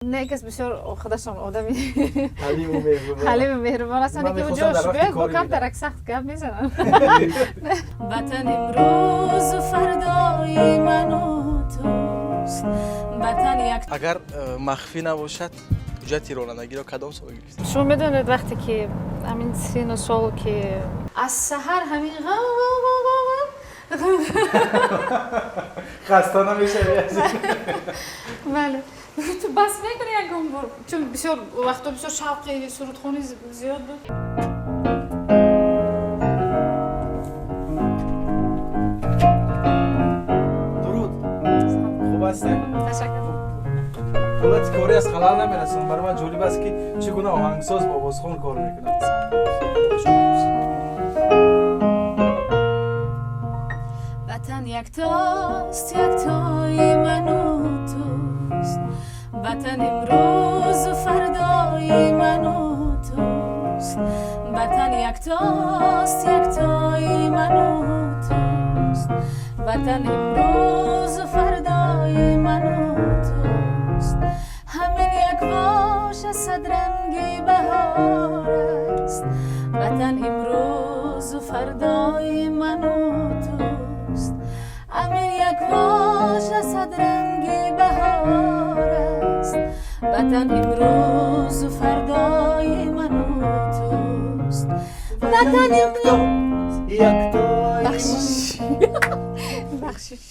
Не, кас бисёр худашон одами ҳалиму меҳрубон. Ҳалиму меҳрубон ҳастанд, Ман ки мехостам ҷош дар вақти биёяд бо кори камтарак сахт гап мезананд. Ватан имрӯзу фардои ману туст, ватан як. Агар махфӣ набошад, ҳуҷҷати ронандагиро кадом сол гирифтед? Шумо медонед, вақте ки ҳамин сину сол, ки аз саҳар ҳамин ғав ғав ғав ғав ғав. Хаста намешавӣ аз ин? Бале, ту бас мекунӣ ягон бор, чун бисёр вақто бисёр шавқи сурудхонӣ зиёд буд. Дуруд, хуб ҳастед? Ташаккур. Ҳолати корӣ аз халал намерасонад. Барои ман ҷолиб аст, ки чӣ гуна оҳангсоз бо овозхон кор мекунад. Ватан яктост, яктои ману туст, ватан имрӯзу фардои ману туст, ватан яктост, яктои ману туст, ватан имрӯзу фардои ману туст. Ҳамин як воша садранги баҳор аст, ватан имрӯзу фардои ману туст, ҳамин як воша садранги баҳор аст, ватан имрӯзу фардои ману туст, ватан имрӯз. Яктои. Бахшиш, бахшиш.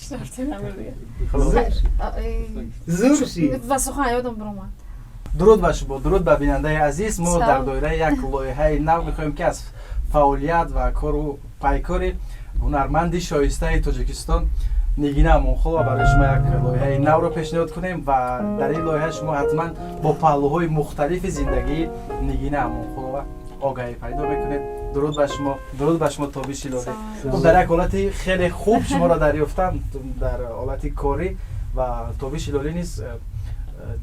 Зур шид. Ва сухан ёдам биромад. Дуруд ба шумо, дуруд ба бинандаи азиз. Мо Салом. дар доираи як лоиҳаи нав мехоҳем, ки аз фаъолият ва кору пайкори ҳунарманди шоистаи Тоҷикистон Нигина Амонқулова барои шумо як лоиҳаи навро пешниҳод кунем ва дар ин лоиҳа шумо ҳатман бо паҳлӯҳои мухталифи зиндагии Нигина Амонқулова огаҳӣ пайдо мекунед. Дуруд ба шумо, дуруд ба шумо, Тобиш Ҳилолӣ. Хуб, дар як ҳолати хеле хуб шуморо дарёфтам, дар ҳолати корӣ, ва Тобиш Ҳилолӣ низ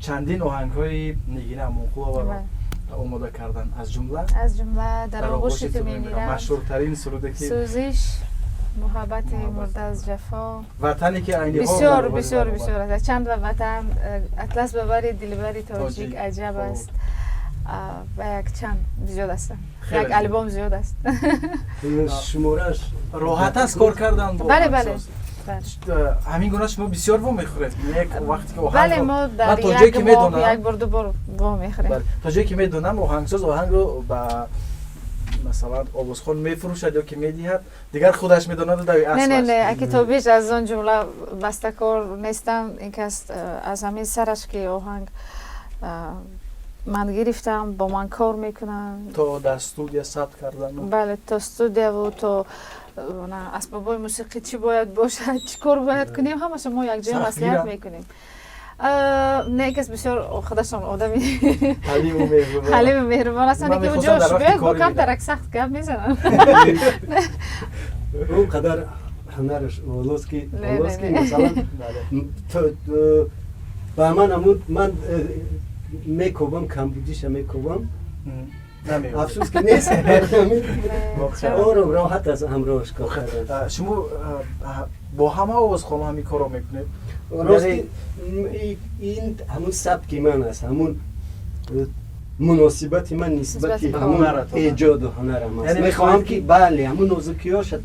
чандин оҳангҳои Нигина Амонқуловаро омода кардан, аз ҷумла аз ҷумла «Дар оғӯши ту мемирам», машҳуртарин суруде ки «Сӯзиш», «Муҳаббати мурда аз ҷафо», ватане ки айни ҳол бисёр дар оғози бисёр баробар. Бисёр аст, чанд ва ватан, «Атлас ба бари дилбари тоҷик», Тоҷик. «Аҷаб Хуб. аст» ва як чанд зиёд ҳастанд. Хеле Як зиёд. албом зиёд аст. Шумораш. Роҳат аст кор кардан бо Бале, бале. оҳангсоз? Бале. Ҳамин гуна шумо бисёр вомехӯред як вақте ки оҳанг Бале, мо дар Ман то ҷое як ки моҳ медонам як бор, ду бор вомехӯрем. Бале, то ҷое ки медонам, оҳангсоз оҳангро ба масалан овозхон мефурӯшад ё ки медиҳад, дигар худаш медонаду дави Не, не, асбаш. не, аки Тобиш аз он ҷумла бастакор нестам. Ин кас аз ҳамин сараш ки оҳанг ман гирифтам, бо ман кор мекунанд. То дар студия сабт кардану. Бале, то студияву то на, асбобҳои мусиқӣ чӣ бояд бошад, чӣ кор бояд кунем, ҳамаша мо якҷоя Сахтгиранд? маслиҳат мекунем. Не, кас бисёр худашон одами ҳалиму меҳрубон. ҳалиму меҳрубон ҳастанд, Ман ки мехостам ҷош дар вақти биёяд бо кори камтарак сахт гап мезананд. Он қадар ҳунараш волост, ки Не, волост, не, ки не. масалан Бале. ба ман ҳамун ман мекобам, камбудиша мекобам. Намеёбед. Афсӯс, ки нест. Воқеан. Ором, роҳат аст ҳамроҳаш кор кардан. Шумо бо ҳама овозхонҳо ҳамин корро мекунед? Рости, ин ҳамун сабки ман аст, ҳамун муносибати ман нисбати Нисбати ҳамун ҳунаратон. Эҷоду ҳунарам аст. Яъне мехоҳам, мехоҳед ки бале, ҳамун нозукиёша,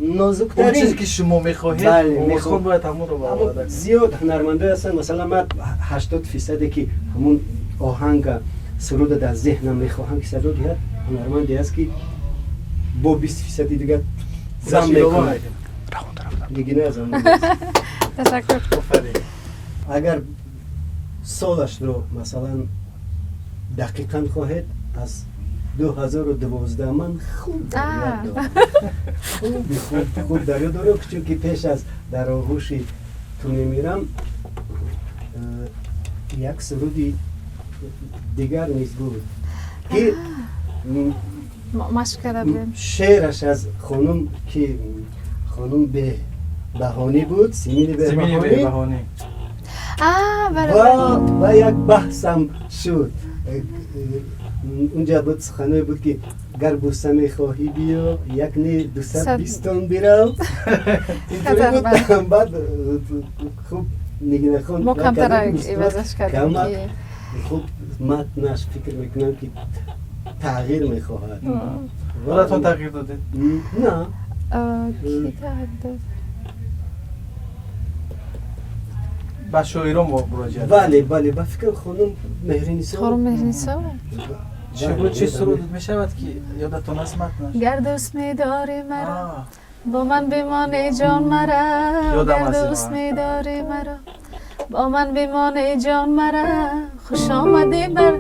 Он нозуктарин чизе ки шумо мехоҳед, Бале, овозхон мехоҳам. бояд ҳамонро Аммо бароварда кунад. Зиёд ҳунармандое ҳастанд, масалан ман 80 фисаде ки ҳамун оҳанга, суруда дар зеҳнам мехоҳам ки садо диҳад, ҳунарманде аст, ки бо 20 фисади дигар зам Худаш илова мекунад. мекунад. Нигина аз он аст. Ташаккур. Офарин. Агар солашро масалан дақиқан хоҳед, аз 2012 ман хуб дар ёд дорам, хуби хуб, хуб дар ёд дорам, чунки пеш аз «Дар оғӯши ту мемирам» як суруди дигар низ буд, ки Машқ карда будем. Шеъраш аз хонум, ки хонум Беҳбаҳонӣ буд, Симини Симини Беҳбаҳонӣ. Беҳбаҳонӣ. Бале, ва бале. Ва як баҳсам шуд. Унҷа буд, суханое буд, ки гар буса мехоҳӣ, биё, як не дусад Сад. бистон бирав. Интури Хатар, буд. бале. Баъд хуб. Нигинахон мо камтар ивазаш кардем. Хуб, матнаш фикр мекунам, ки тағйир мехоҳад. Худатон тағйир додед? На. Ки тағйир дод? Ба шоирон муроҷиат. Бале, бале, ба фикрам, хонум Меҳринисо. Хонум Меҳринисо. Чӣ буд, чӣ суруд мешавад, ки ёдатон аст матнаш? Гар дӯст медорӣ маро, бо ман бимон, эй ҷон, мара. Гар дӯст медорӣ маро, бо ман бимон, эй ҷон, мара. Хуш омадӣ бар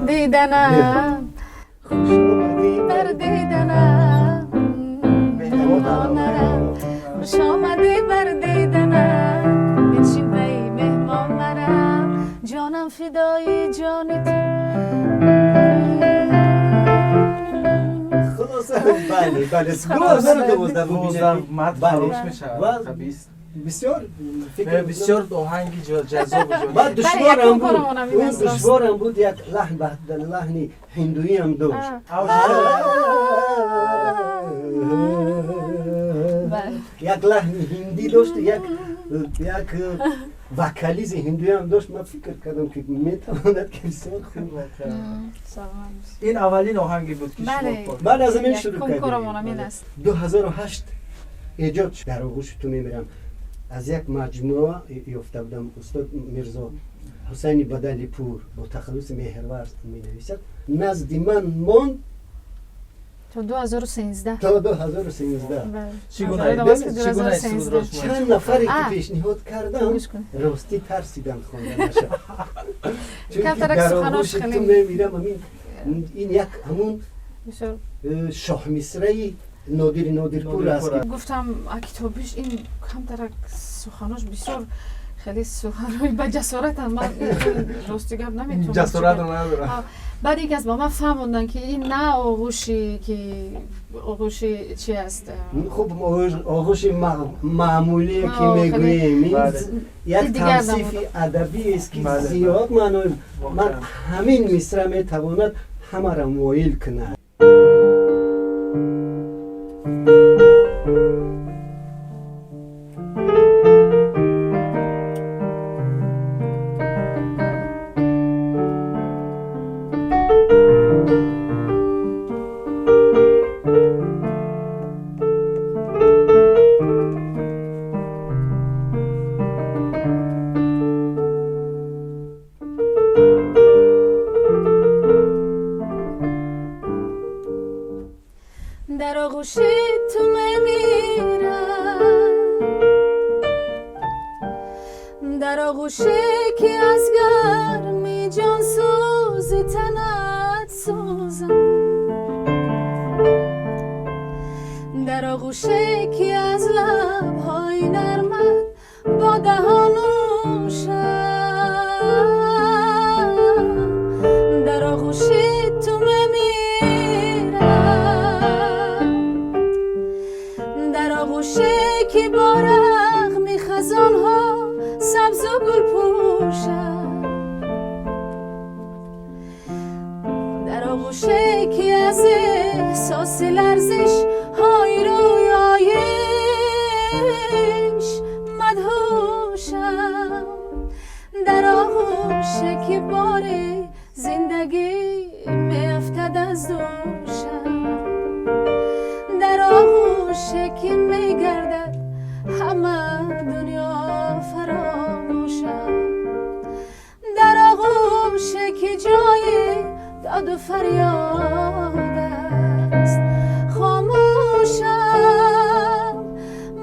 диданам, хуш омадӣ бар диданам, меҳмон мара. Хуш омадӣ бар диданам, биншин пай меҳмон мара. Ҷонам фидои ҷони ту. Хулоса, бале, бале, 2012. Матн фаромӯш мешавад. Бисёр. Бисёр оҳанги ҷаззобу. Баъд душворам буд, он душворам буд, як лаҳн, лаҳни ҳиндуиам дошт, як лаҳни ҳиндӣ дошт, як вокализи ҳиндуиам дошт. Ман фикр кардам, ки метавонад, ки бисёр хуб. Ин аввалин оҳанге буд, ки баъд аз ҳамин шурӯъ кардем. 2008 эҷод шуд «Дар оғӯши ту мемирам». Аз як маҷмӯа ёфта будам. Устод Мирзо Ҳусайни Бадалипур бо тахаллуси Меҳрварз менависад. Назди ман монд. То 2013. То 2013. Чанд нафаре ки пешниҳод кардам, ростӣ, тарсидам хонданаша, чунки «Дар оғӯши ту мемирам» амин ин як ҳамун шоҳмисраи Нодири Нодирпур аст. Гуфтам, китобиш ин камтарак суханош бисёр хеле суханои ба ҷасоратанд, ман рости гап наметавонам. Ҷасоратро надорам. Баъд ин кас ба ман фаҳмонданд, ки ин на оғӯши ки оғӯши чи аст. Хуб, оғӯши маъмулие ки мегӯем, як тавсифи адабиест, ки зиёд маънои ман ҳамин мисра метавонад ҳамаро моил кунад. Дар оғӯши ту мемирам, дар оғӯше ки аз гарми ҷонсӯзи танат сӯзам, дар оғӯше ки аз лабҳои нармат бо даҳон нӯшам, дар оғӯши ту мемирам, дар оғӯше ки бо рағми хазонҳо сабзу гул пӯшад, дар оғӯше ки аз эҳсоси ларзиш ҳои рӯёиш мадҳушам, дар оғӯше ки бори зиндагӣ меафтад аз дӯшам, дар оғӯше ки мегардад ҳама дунё фаромӯшам, дар оғӯше ки ҷои доду фарёд аст, хомӯшам.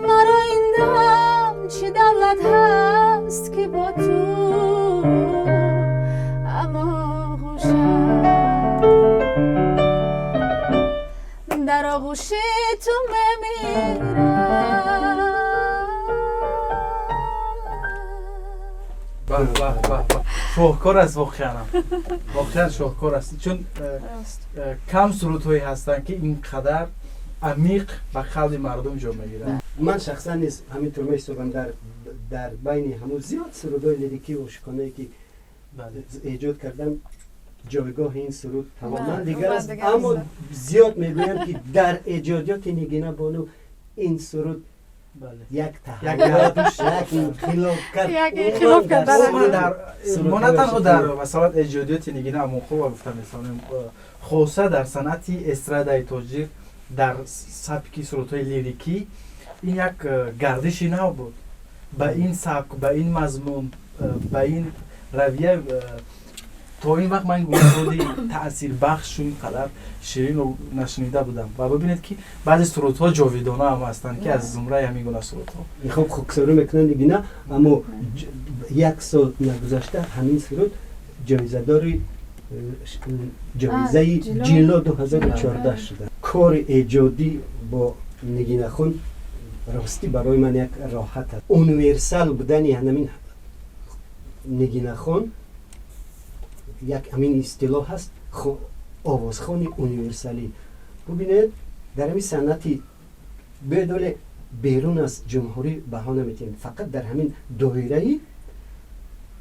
Маро ин дам чӣ давлат ҳаст, ки бо ту ҳамоғӯшам? Дар оғӯши ту мемирам. Шоҳкор аст, воқеанам, воқеан шоҳкор аст, чун кам сурудҳое ҳастанд, ки ин қадар амиқ ба қалби мардум ҷо мегиранд. Ман шахсан низ ҳаминтур меҳисобам. Дар байни ҳамун зиёд сурудҳои лирикию ошиқонае, ки эҷод кардам, ҷойгоҳи ин суруд тамоман дигар аст. Аммо зиёд мегӯянд, ки дар эҷодиёти Нигина бону ин суруд Як таҳаввул, як инқилоб кард. Як инқилоб кард. Мо на танҳо дар масалан эҷодиёти Нигина Амонқулова гуфта метавонем, хоса дар санъати эстрадаи тоҷик, дар сабки сурудҳои лирикӣ ин як гардиши нав буд. Ба ин сабк, ба ин мазмун, ба ин равия то ин вақт ман суруди таъсирбахшу ин қадар ширинро нашунида будам. Ва бибинед, ки баъзе сурудҳо ҷовидона ҳам ҳастанд, ки аз зумраи ҳамин гуна сурудҳо. Хуб, хоксорӣ мекунанд Нигина, аммо як сол нагузашта ҳамин суруд ҷоизадори ҷоизаи Ҷилло 2014 шуда. Кори эҷодӣ бо Нигинахон ростӣ барои ман як роҳат аст. Универсал будани ҳамин Нигинахон, як ҳамин истилоҳ ҳаст, овозхони универсалӣ. Бубинед, дар ҳамин санъати бедоле берун аз ҷумҳурӣ баҳо наметиҳем, фақат дар ҳамин доираи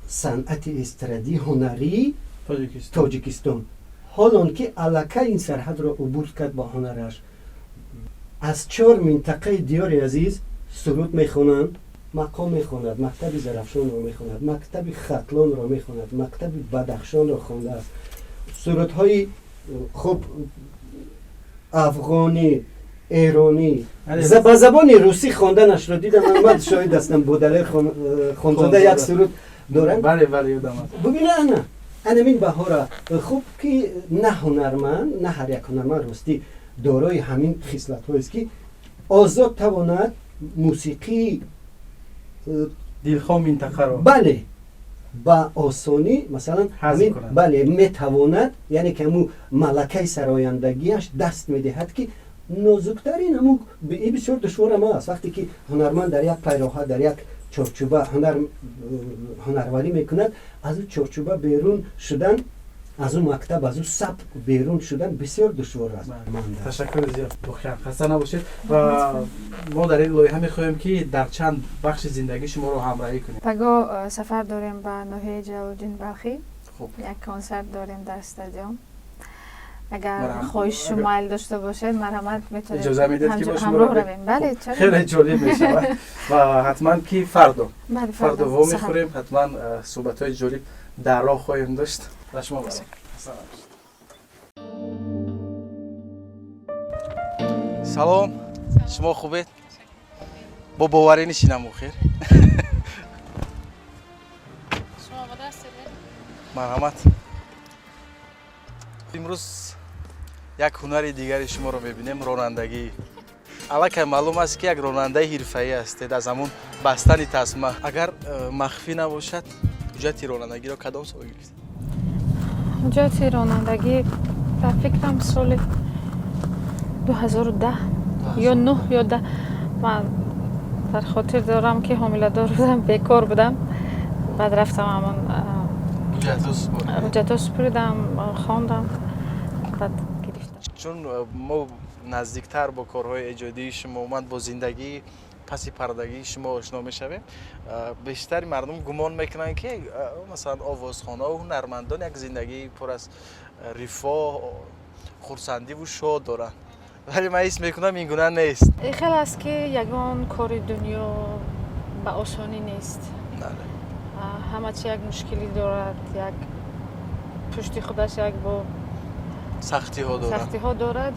санъати эстрадии ҳунарии Тоҷикистон. Ҳолон ки аллакай ин сарҳадро убур кард бо ҳунараш, аз чор минтақаи диёри азиз суруд мехонанд, мақом мехонад, мактаби Зарафшонро мехонад, мактаби Хатлонро мехонад, мактаби Бадахшонро хондааст. Сурудҳои хуб афғонӣ, эронӣ, ба забони русӣ хонданашро дидам, ман шоҳид ҳастам. Бо Далер Хонзода як суруд доранд. Бубина, ана анамин баҳора. Хуб ки на ҳунарманд, на ҳар як ҳунарманд ростӣ дорои ҳамин хислатҳоест, ки озод тавонад мусиқии дилхоҳ минтақаро. Бале, ба осонӣ, масалан, бале, метавонад, яъне ки ҳамун малакаи сарояндагиаш даст медиҳад, ки нозуктарин ҳамун и бисёр душворам аст. Вақте ки ҳунарманд дар як пайроҳа, дар як чорчӯба ҳунарварӣ мекунад, аз ӯ чорчӯба берун шудан, аз ӯ мактаб, аз ӯ сабк берун шудан бисёр душвор аст. Ташаккури зиёд, воқеан хаста набошед. Ва мо дар ин лоиҳа мехоҳем, ки дар чанд бахши зиндагӣ шуморо ҳамроҳӣ кунем. Пагоҳ сафар дорем ба ноҳияи Ҷалолиддин Балхӣ, як консерт дорем дар стадион. Агар хоҳишу майл дошта бошед, марҳамат, метавонед. Иҷоза медиҳед, ки мо ҳамроҳ равем? Бале. Хеле ҷолиб мешавад. Ва ҳатман ки фардо во мехӯрем, ҳатман суҳбатҳои ҷолиб дар роҳ хоҳем дошт. Ба шумо баром. Салом, шумо хубед? Бо боварӣ нишинам охир. Шумо омода ҳастед? Марҳамат. Имрӯз як ҳунари дигари шуморо мебинем, ронандагӣ. Аллакай маълум аст, ки як ронандаи ҳирфаӣ ҳастед аз ҳамун бастани тасма. Агар махфӣ набошад, ҳуҷҷати ронандагиро кадом сол гирифтед? Ҳуҷҷати ронандагӣ ба фикрам соли 2010 ё нӯҳ ё 10. Ман дар хотир дорам, ки ҳомиладор будам, бекор будам, баъд рафтам ҳамон ҳуҷҷатҳо супуридам, хондам, баъд гирифтам. Чун мо наздиктар бо корҳои эҷодии шумо, умуман бо зиндагии паси пардагии шумо ошно мешавем, бештари мардум гумон мекунанд, ки масалан овозхонаву ҳунармандон як зиндагии пур аз рифоҳ, хурсандиву шод доранд, вале ман ҳис мекунам, ин гуна нест. Хел аст, ки ягон кори дунё ба осонӣ нест. Ҳама чи як мушкилӣ дорад, як пушти худаш як бо сахтиҳо дорад. Сахтиҳо дорад.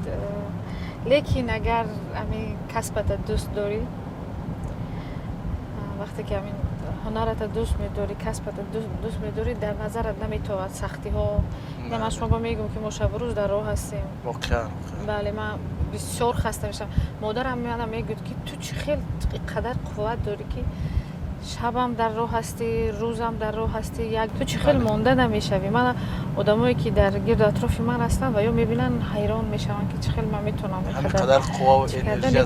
Лекин агар ҳамин касбата дӯст дорӣ, вақте ки ҳамин ҳунарата дӯст медорӣ, касбата дӯст медорӣ, дар назарат наметовад сахтиҳо. Ман шумо мегӯм, ки мо шабу рӯз дар роҳ ҳастем. Воқеан. Бале, ман бисёр хаста мешавам. Модарам мана мегӯяд, ки ту чӣ хел қадар қувват дорӣ, ки шабам дар роҳ ҳастӣ, рӯзам дар роҳ ҳастӣ, як ту чӣ хел монда намешавӣ? Ман одамое ки дар гирду атрофи ман ҳастанд ва ё мебинанд, ҳайрон мешаванд, ки чӣ хел ман метавонам.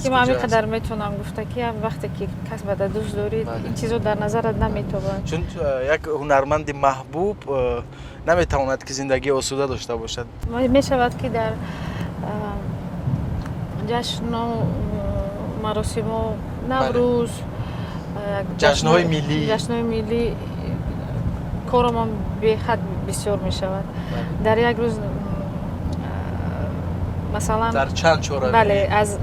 Ки ман ҳамин қадар метавонам гуфта, ки вақте ки касбата дӯст дорӣ, ин чизо дар назарат наметобад. Чун як ҳунарманди маҳбуб наметавонад, ки зиндагии осуда дошта бошад. Мешавад, ки дар ҷашну маросимо, Наврӯз, ҷашнҳои миллӣ, ҷашнҳои миллӣ коромон беҳад бисёр мешавад. Дар як рӯз Масалан, дар чанд чора? Бале, аз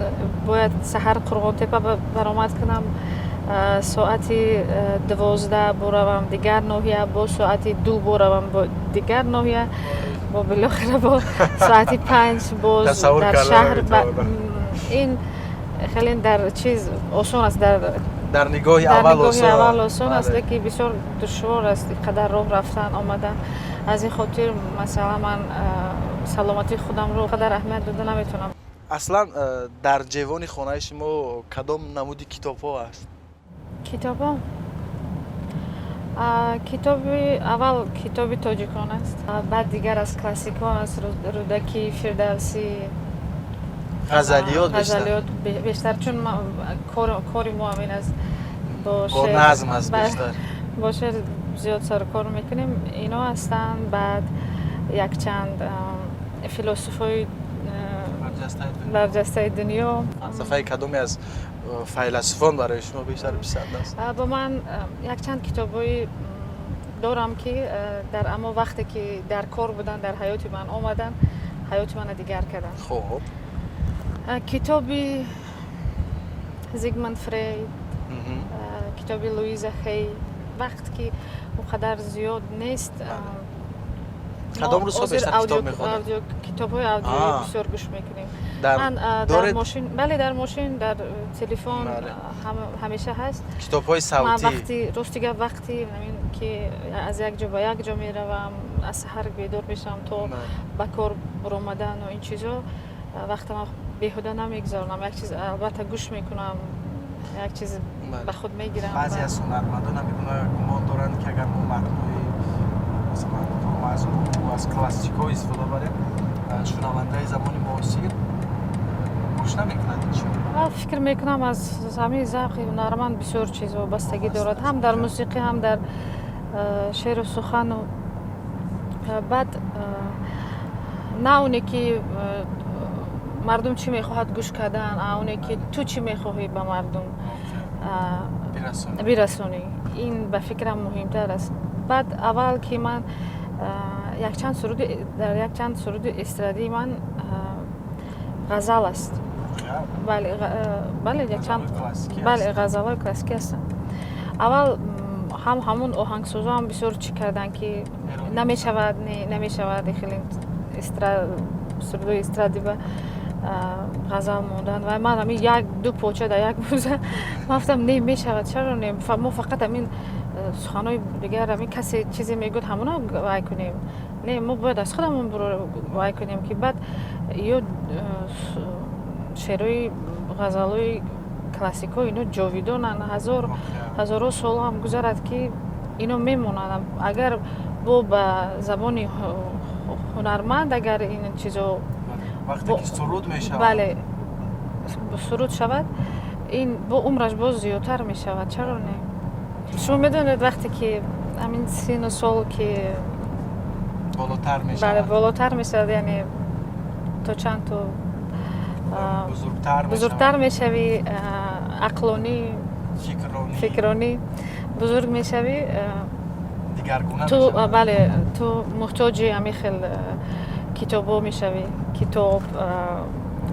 бояд саҳар Қурғонтепа баромад кунам, соати 12 буравам дигар ноҳия, бо соати 2 буравам бо дигар ноҳия, бо билохира бо соати 5 боз Тасаввур дар карда шаҳр. наметавонам. Ин хеле дар чиз осон аст, дар Дар нигоҳи дар аввал нигоҳи осон. Аввал осон аст, Бале. лекин бисёр душвор аст ин қадар роҳ рафтан, омадан. Аз ин хотир, масалан, ман саломатии худамро қадар аҳамият дода наметавонам. Аслан дар ҷевони хонаи шумо кадом намуди китобҳо аст? Китобҳо? Китоби аввал китоби тоҷикон аст, баъд дигар аз классикҳо аст, Рӯдакӣ, Фирдавсӣ. Ғазалиёт бештар? Ғазалиёт бештар, чун кори мо ҳамин аст, бо Бо назм аст бештар. Бо шеър зиёд сарукор мекунем. Ино ҳастанд, баъд якчанд философҳои барҷастаи дунё. Фалсафаи кадоме аз файласуфон барои шумо бештар писанд аст? Бо ман якчанд китобҳои дорам, ки дар амо вақте ки дар кор буданд, дар ҳаёти ман омаданд, ҳаёти мана дигар карданд. Китоби Зигмунд Фрейд, китоби Луиза Хей. Вақт ки он қадар зиёд нест. Кадом Мо рӯзҳо ҳозир бештар китоб мехонед? Китобҳои аудиоӣ бисёр гӯш мекунем. Дар Ман дар доред мошин, бале, дар мошин, дар телефон ҳамеша ҳаст. Китобҳои Ман савтӣ? Вақти, рости гап, вақти ҳамин ки аз як ҷо ба як ҷо меравам, аз саҳар бедор мешавам то ба кор баромадану ин чизо, вақтама беҳуда намегузаронам. Як чиз албатта гӯш мекунам, як чиз ба худ мегирам. Баъзе аз ҳунармандон ҳамин гумон доранд, ки агар мо матнҳои, масалан, пурмазмуну аз классикҳо истифода барем, шунавандаи замони муосир гӯш намекунад ин чиро. Ман фикр мекунам, аз ҳамин завқи ҳунарманд бисёр чиз вобастагӣ дорад, ҳам дар мусиқӣ, ҳам дар шеъру сухану. Баъд на оне ки мардум чӣ мехоҳад гӯш кардан, а оне ки ту чӣ мехоҳӣ ба мардум бирасонӣ. Бирасонӣ, ин ба фикрам муҳимтар аст. Баъд аввал ки ман якчанд суруди, дар якчанд суруди эстрадии ман ғазал аст. Бале, бале, якчанд. Классикӣ. Бале, ғазалҳои классикӣ ҳастанд. Аввал ҳам ҳамун оҳангсозо ҳам бисёр чӣ карданд, ки намешавад, не, намешавад хеле сурудҳои эстрадӣ ба ғазал мондан. Ва ман ҳамин як ду поча дар як рӯза ман гуфтам, не, мешавад, чаро не? Мо фақат ҳамин суханҳои дигар, ҳамин касе чизе мегӯяд, ҳамоно вай кунем? Не, мо бояд аз худамон вай кунем, ки баъд ё шеърҳои, ғазалҳои классикҳо, ино ҷовидонанд, ҳазор ҳазорҳо сол ҳам гузарад, ки ино мемонанд. Агар бо ба забони ҳунарманд агар ин чизо вақте ки суруд мешавад. Бале, суруд шавад, ин бо умраш боз зиёдтар мешавад. Чаро не? Шумо медонед, вақте ки ҳамин сину сол ки болотар бале, мешавад. Болотар мешавад, яъне то чанд ту бузургтар. Бузургтар мешавӣ, ақлонӣ, фикронӣ. Фикронӣ бузург мешавӣ, дигаргуна ту мешавад. Бале, ту муҳтоҷи ҳамин хел китобҳо мешавӣ, китоб,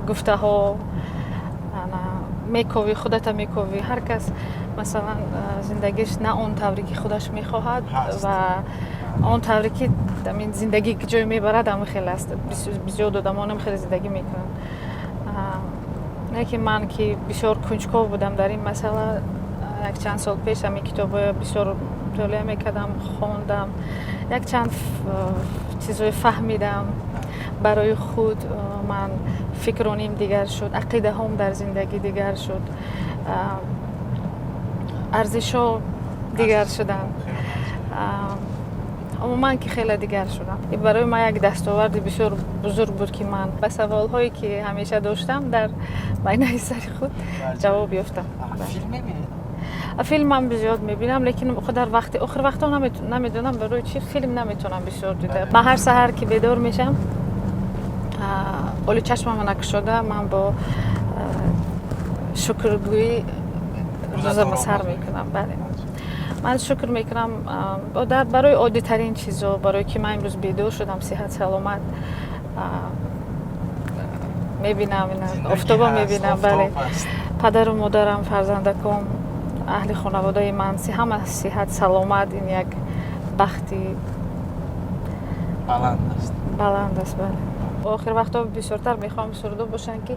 гуфтаҳо. Ана мековӣ, худата мековӣ. Ҳар кас, масалан, зиндагиш на он тавре ки худаш мехоҳад ҳаст. Ва он тавре ки ҳамин зиндагӣ ҷой мебарад, ҳамин хел аст. Бисёр одамон ҳам хеле зиндагӣ мекунанд. Не ки ман ки бисёр кунҷков будам дар ин масъала, якчанд сол пеш ҳамин китобҳоя бисёр мутолиа мекардам, хондам, якчанд чизҳое фаҳмидам барои худ. Ман фикроним дигар шуд, ақидаҳом дар зиндагӣ дигар шуд, арзишҳо дигар шуданд, умуман ки хеле дигар шудам. Ин барои ман як дастоварди бисёр бузург буд, ки ман ба саволҳое ки ҳамеша доштам дар байнаи сари худ, ҷавоб ёфтам. Филм мебинед? Филмам зиёд мебинам, лекин қадар вақти охир вақтҳо намедонам барои чӣ филм наметавонам бисёр дида. Ман ҳар саҳар ки бедор мешам, оли чашмама накушода, ман бо шукргӯӣ рӯзама сар мекунам. Бале, ман шукр мекунам барои оддитарин чизо, барое ки ман имрӯз бедор шудам, сиҳат, саломат. Мебинам, офтоба мебинам, бале. Падару модарам, фарзандаком, аҳли хонаводаи ман ҳама сиҳат, саломат, ин як бахти баланд аст. Баланд аст, бале. Охир вақтҳо бисёртар мехоҳам сурудо бошанд, ки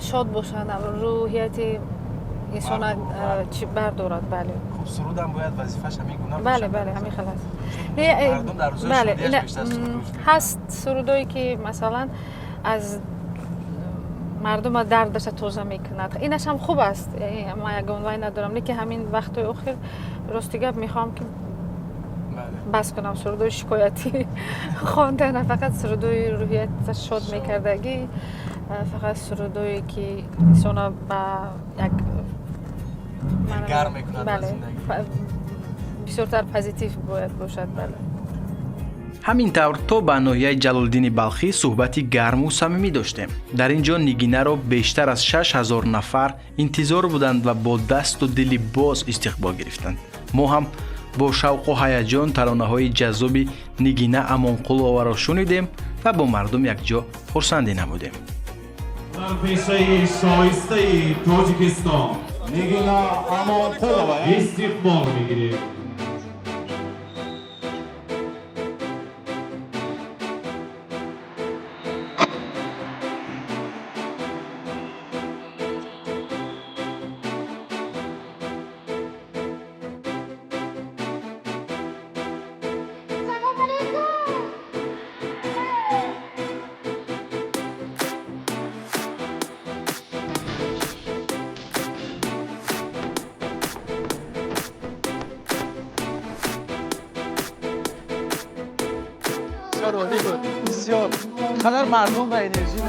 шод бошанд, рӯҳияти инсона чӣ бардорад, бале. Хуб, сурудам бояд вазифааш ҳамин гуна бошад. Бале, бале, ҳамин хел аст. Мардум дар рӯзҳои шодиаш бештар суруд гӯш мекунанд. Ҳаст сурудое, ки масалан аз мардума дардаша тоза мекунад, инаш ҳам хуб аст, ман ягон вай надорам, лекин ҳамин вақтҳои охир, рости гап, мехоҳам, ки бас кунам сурудои шикоятӣ хондана, фақат сурудои рӯҳията шод мекардагӣ, фақат сурудое, ки инсона ба як дилгарм мекунад. Бале, бисёртар позитив бояд бошад, бале. Ҳамин тавр то ба ноҳияи Ҷалолиддини Балхӣ суҳбати гарму самимӣ доштем. Дар ин ҷо Нигинаро бештар аз 6000 нафар интизор буданд ва бо дасту дили боз истиқбол гирифтанд. Мо ҳам бо шавқу ҳаяҷон таронаҳои ҷаззоби Нигина Амонқуловаро шунидем ва бо мардум якҷо хурсандӣ намудем. Пешаи шоистаи Тоҷикистон Нигина Амонқулова. Истиқбол мегирем. Салом алейкум! Бисёр олӣ буд, бисёр қадар мардум ва энержӣ.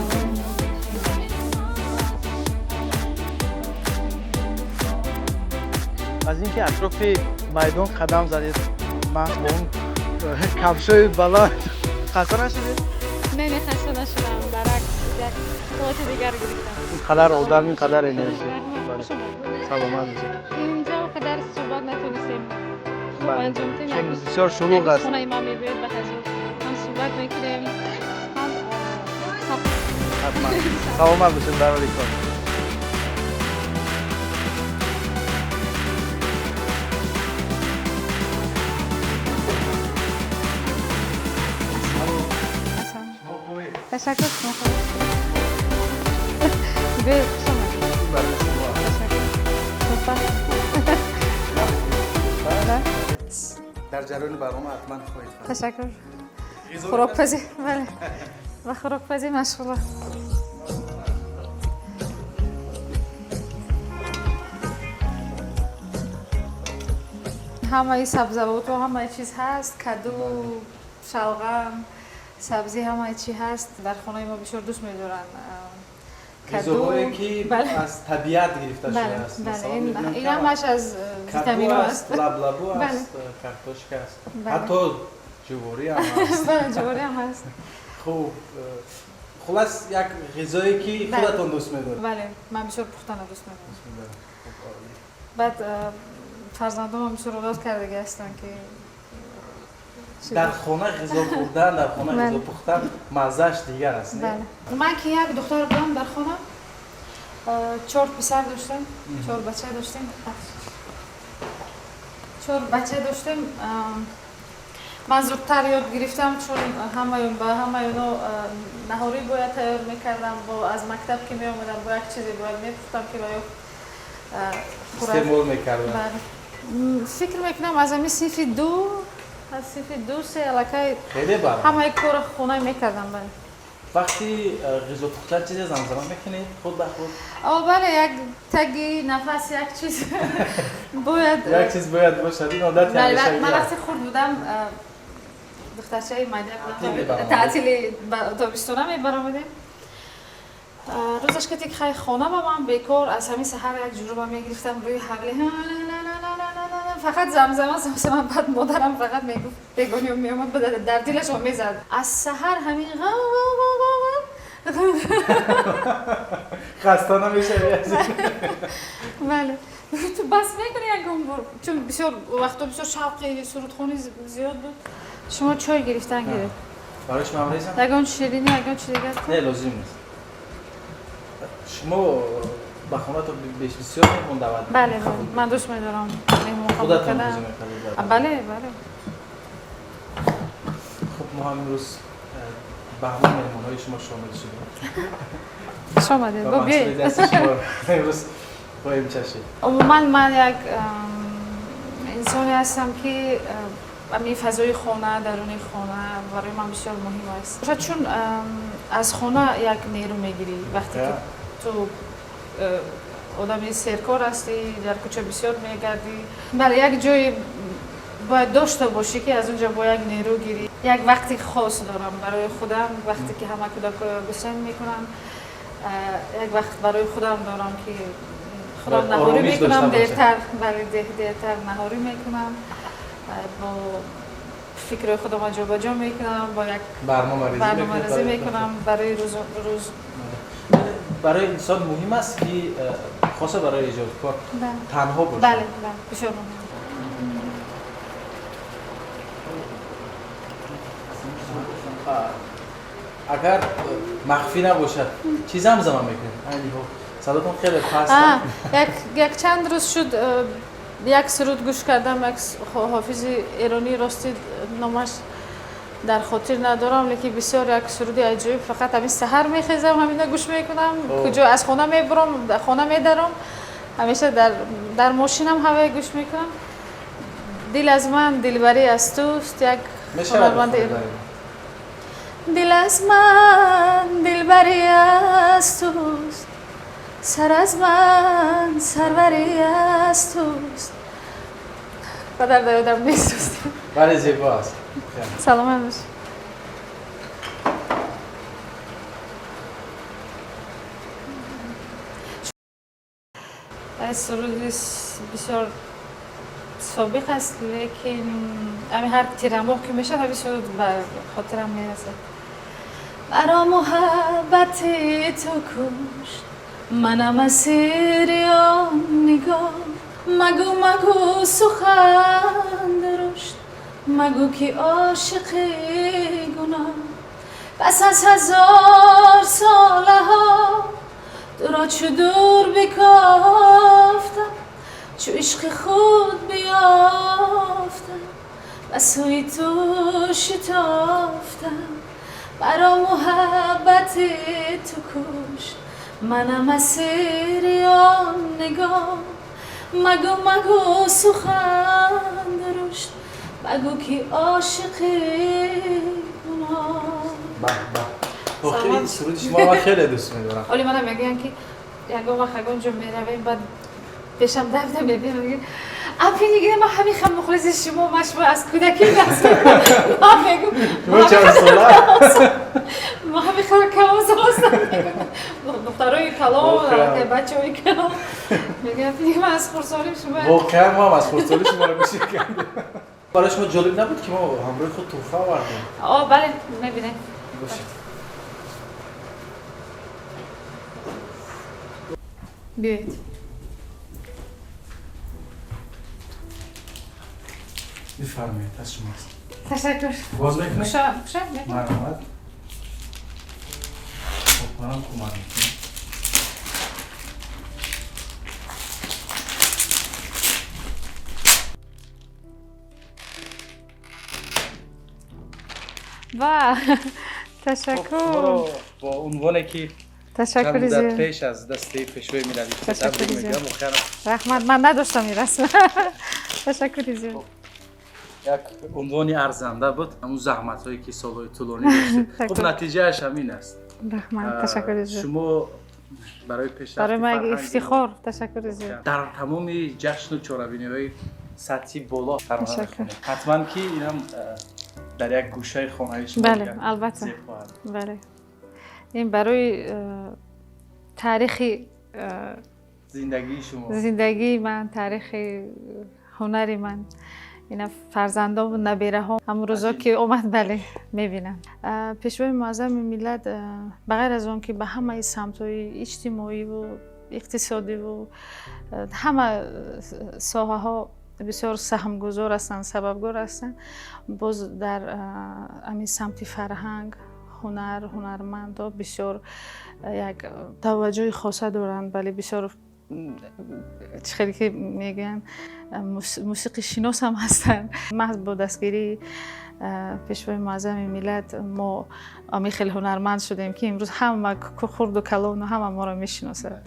Аз ин ки атрофи майдон қадам задед, ман бо он кафшои баланд, хаста нашудед? Не, не, хаста нашудам, баръакс, як қуввати дигар гирифтам. Ин қадар одам, ин қадар энержӣ. Хуш омадед. Саломат бошед. Инҷо қадар суҳбат натонистем хуб анҷом диҳем. Чун бисёр шулуғ аст. Хонаи ман мебиёед ба ҳазур, ҳам суҳбат мекунем, ҳам Ҳатман, саломат бошед, барори кор. Ташаккур, шумо хуб биёед, хуш омадед. Ташаккур. Тӯҳфа. Дар ҷараёни барнома ҳатман хоҳед. Ташаккур. Хӯрокпазӣ, бале, ба хӯрокпазӣ машғула. Ҳамаи сабзавотҳо, ҳамаи чиз ҳаст, каду, шалғам, сабзӣ, ҳамаи чӣ ҳаст. Дар хонаи мо бисёр дӯст медоранд Ғизоҳое, ки Бале. аз табиат гирифта Бале. шудааст. Бале. Масалан, мебинам, ин ҳамаш аз каду витаминҳо аст, аст. лаблабу Бале. аст, картошка аст, Бале. ҳатто ҷуворӣ ҳам аст. Бале, ҷуворӣ ҳам ҳаст. Хуб, хулас, як ғизое, ки Бале. худатон дӯст медоред. Бале, ман бисёр пухтана дӯст медорам. Баъд фарзандонам бисёр одат кардаги ҳастанд, ки Дар хона ғизо хӯрдан, дар хона Бале. ғизо пухтан маззааш дигар аст, не? Бале, ман ки як духтар будам дар хона, чор писар доштем, чор бача доштем, чор бача доштем. Ман зудтар ёд гирифтам, чун ҳамаён ба ҳамаёно наҳорӣ бояд тайёр мекардам, бо аз мактаб ки меомадам, бо як чизе бояд мепухтам, ки ба ё хӯрад. Истеъмол мекардам. Бале. Фикр мекунам, аз ҳамин синфи ду, аз синфи ду, се аллакай Хеле барам. ҳамаи корро хона мекардам, бале. Вақти ғизо пухтан чизе замзама мекунед худ ба худ? О, бале, як таги нафас як чиз бояд. Як чиз бояд бошад, ин одати Бале, ҳамешагӣ ман аст. вақти хурд будам, духтарчаи майда Таътил будам, мебаромадед. таътили тобистона мебаромадем. Рӯзаш ки хай хона ба ман бекор, аз ҳамин саҳар як ҷуруба мегирифтам, рӯи ҳавли фақат замзама, замзама. Баъд модарам фақат мегуфт, бегониё меомад, дар дилашон мезад аз саҳар ҳамин ғав ғав ғав ғав ғав. Хаста намешавӣ аз ин? Бале, ту бас мекунӣ ягон бор, чун бисёр вақто бисёр шавқи сурудхонӣ зиёд буд. Шумо чой гирифтан гиред. Барои шумо ҳам резам? Ягон ширинӣ, ягон чи дигар? Не, лозим нест. Шумо ба хонатон бисёр меҳмон даъват? Бале, ман дӯст медорам меҳмон қабул кардан. Бале, бале. Хуб, мо ҳам имрӯз ба ҳамон меҳмонҳои шумо шомил шудем. Хуш омадед. Бо биёед. Имрӯз хоҳем чашид. Умуман ман як инсоне ҳастам, ки ҳамин фазои хона, даруни хона барои ман бисёр муҳим аст. Шояд чун аз хона як нерӯ мегирӣ, вақте ки ту одами серкор ҳастӣ, дар кӯча бисёр мегардӣ. Бале, як ҷое бояд дошта бошӣ, ки аз он ҷо бо як нерӯ гирӣ. Як вақти хос дорам барои худам, вақте ки ҳама кӯдакҳоро гусен мекунам, як вақт барои худам дорам, ки худам наҳорӣ мекунам дертар. Бале, дертар наҳорӣ мекунам, бо фикрҳои худам ҷобаҷо мекунам, бо як барномарезӣ мекунам барои рӯз. Барои инсон муҳим аст, ки хоса барои эҷодкор танҳо бошад. Бале, бале, бисёр муҳим. Агар махфӣ набошад, чӣ замзама мекунед айни ҳол? Садотон хеле паст. Як чанд рӯз шуд, як суруд гӯш кардам, як ҳофизи эронӣ, рости номаш дар хотир надорам, лекин бисёр як суруди аҷоиб. Фақат ҳамин саҳар мехезам, ҳамина гӯш мекунам, куҷо аз хона мебурам, хона медарам, ҳамеша дар мошинам ҳавае гӯш мекунам. «Дил аз ман, дилбарӣ аз туст», як ҳунарманди. Дил аз ман, дилбарӣ аз туст, сар аз ман, сарварӣ аз туст. Қадар дар ёдам нест. Бале, зебо аст. Саломат бош. Суруди бисёр собиқ аст, лекин ҳамин ҳар тирамоҳ ки мешавад, ҳамин суруд ба хотирам мерасад. Маро муҳаббати ту кушт, манам асири он нигоҳ. Магӯ, магӯ сухан дурушт, магӯ ки ошиқи гуноҳ. Пас аз ҳазор солаҳо туро чу дур бикофтам, чу ишқи худ биёфтам, ба сӯи ту шитофтам. Маро муҳаббати ту кушт, манам асири он нигоҳ. Магӯ, магӯ сухан дурушт, магӯ ки ошиқи гуноҳ. Охири суруди шумо ман хеле дӯст медорам. Оли мана мегӯянд, ки ягон вақт ягон ҷо меравем, баъд пешам давда мебинам, мегӯяд: «Апи Нигина, ман ҳамин хел мухлиси шумо, ман шумо аз кӯдакӣ ман мегӯм, ман ҳамин хел калонсол ҳастам». Духтарои калон, бачаҳои калон мегӯянд: «Ман аз хурдсолим шумо». Воқеан мо ҳам аз хурдсолӣ шуморо гӯш кардем. Барои шумо ҷолиб набуд, ки мо ҳамроҳи худ тӯҳфа овардем? О, бале, мебинем. Бошед. Биёед. Бифармоед, аз шумост. Ташаккур. Боз мекунед? Куша. Марҳамат. Хоб, манам кӯмак мекунам. Ва, ташаккур. Бо унвоне ки Ташаккури чанд муддат зиёд. пеш аз дасти пешвои миллат Ташаккури табрик зиёд. мегӯям, воқеан. Раҳмат, ман надоштам ин расм. Ташаккури зиёд. Як унвони арзанда буд, ҳамун заҳматҳое ки солҳои тӯлонӣ доштед, хуб, Ташаккур. натиҷааш ҳамин аст. Раҳмат, ташаккури зиёд. Шумо барои пешрафти Барои ман як фарҳанги ифтихор, ташаккури зиёд. дар тамоми ҷашну чорабиниҳои сатҳи боло тарона Ташаккур. мехонед. Ҳатман ки инам дар як гӯшаи хонаи шумо Бале, дигар албатта. зеб хоҳад. Бале, ин барои таърихи зиндагии шумо. Зиндагии ман, таърихи ҳунари ман. Ина фарзандому набираҳо ҳамун рӯзо ки омад, бале, мебинам. Пешвои муаззами миллат, ба ғайр аз он ки ба ҳамаи самтҳои иҷтимоиву иқтисодиву ҳама соҳаҳо бисёр саҳмгузор ҳастанд, сабабгор ҳастанд, боз дар ҳамин самти фарҳанг, Ҳунар, ҳунармандо бисёр як таваҷҷӯҳи хоса доранд. Бале, бисёр, чӣ хеле ки мегӯянд, мусиқишинос ҳам ҳастанд. Маҳз бо дастгирии Пешвои Муаззами миллат мо ҳамин хеле ҳунарманд шудем, ки имрӯз ҳама, хурду калону ҳама моро мешиносад.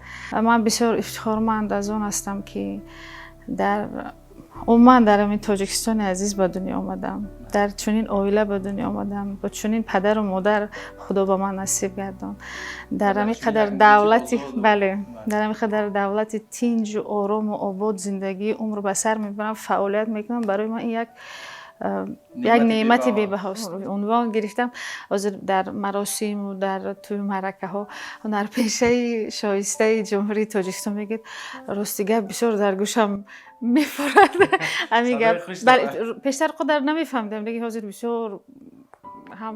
Ман бисёр ифтихорманд аз он ҳастам, ки дар умуман дар ҳамин Тоҷикистони азиз ба дунё омадам, дар чунин оила ба дунё омадам, бо чунин падару модар Худо ба ман насиб гардон, дар ҳамин қадар давлати, бале, дар ҳамин қадар давлати тинҷу орому обод зиндагии умр ба сар мебарам, фаъолият мекунам. Барои ман ин як неъмати бебаҳост. Унвон гирифтам. Ҳозир дар маросиму дар тӯи маъракаҳо «ҳунарпешаи шоистаи Ҷумҳурии Тоҷикистон» мегӯяд. Рости гап, бисёр дар гӯшам мефурад ҳамин гап. Пештар қадар намефаҳмидам, лекин ҳозир бисёр ҳам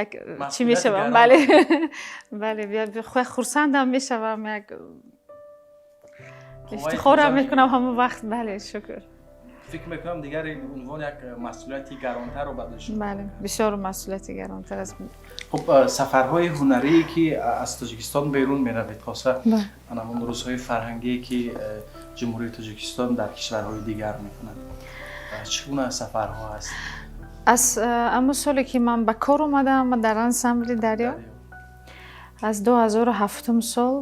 як чӣ мешавам. Бале, хурсандам мешавам, як ифтихорам мекунам ҳамон вақт. Бале, шукр. Фикр мекунам, дигар ин унвон як масъулияти гаронтарро ба дӯш. Бале, бисёр масъулияти гаронтар аст. Хуб, сафарҳои ҳунарие, ки аз Тоҷикистон берун меравед, хоса ҳамон рӯзҳои фарҳангие, ки Ҷумҳурии Тоҷикистон дар кишварҳои дигар мекунад, чӣ гуна сафарҳо ҳаст? Аз ҳамон соле, ки ман ба кор омадам дар ансамбли «Дарё», аз 2007-ум сол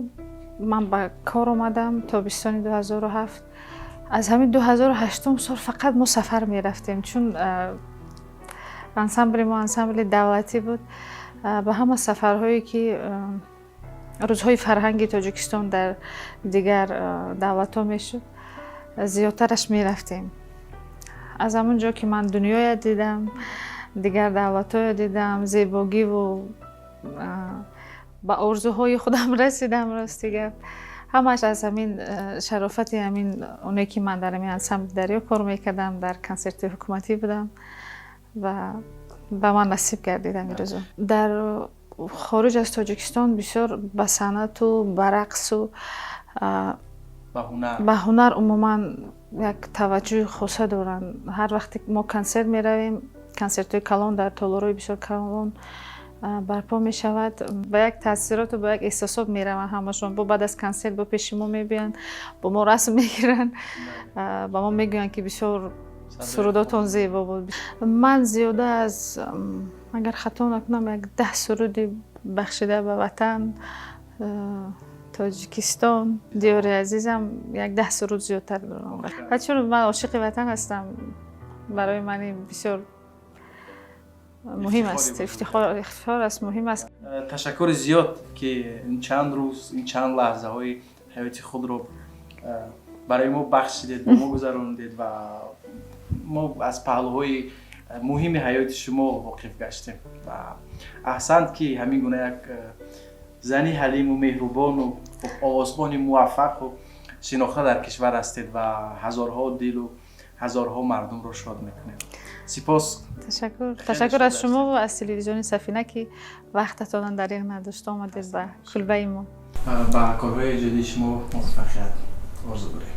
ман ба кор омадам, тобистони 2007. Аз ҳамин 2008-ум сол фақат мо сафар мерафтем, чун ансамбли мо ансамбли давлатӣ буд. Ба ҳама сафарҳое, ки рӯзҳои фарҳанги Тоҷикистон дар дигар давлатҳо мешуд, зиёдтараш мерафтем. Аз ҳамон ҷо, ки ман дунёя дидам, дигар давлатҳоя дидам, зебогиву ба орзуҳои худам расидам. Рости гап, ҳамааш аз ҳамин шарофати ҳамин оне, ки ман дар ҳамин ансамбли «Дарё» кор мекардам, дар консерти ҳукуматӣ будам ва ба ман насиб гардид ҳамин рӯзо. Дар хориҷ аз Тоҷикистон бисёр ба санъату ба рақсу ба ҳунар умуман як таваҷҷӯҳи хоса доранд. Ҳар вақте мо консерт меравем, консертҳои калон дар толорҳои бисёр калон барпо мешавад, ба як таъсироту ба як эҳсосот мераванд ҳамашон. Бо баъд аз консерт бо пеши мо мебиёянд, бо мо расм мегиранд, ба мо мегӯянд, ки бисёр сурудотон зебо буд. Ман зиёда аз, агар хато накунам, як 10 суруди бахшида ба ватан, Тоҷикистон, диёри азизам, як 10 суруд зиёдтар дорам. Ва чун ман ошиқи ватан ҳастам, барои ман ин бисёр муҳим аст, ифтихор аст, муҳим аст. Ташаккури зиёд, ки ин чанд рӯз, ин чанд лаҳзаҳои ҳаёти худро барои мо бахшидед, бо мо гузарондед ва мо аз паҳлӯҳои муҳими ҳаёти шумо воқиф гаштем. Ва аҳсант, ки ҳамин гуна як зани ҳалиму меҳрубону овозхони муваффақу шинохта дар кишвар ҳастед ва ҳазорҳо дилу ҳазорҳо мардумро шод мекунед. Сипос. Ташаккур, ташаккур аз шумо ва аз телевизиони Сафина, ки вақтатонро дариғ надошта омадед ба кулбаи мо. Ба корҳои эҷодии шумо муваффақият орзу дорем.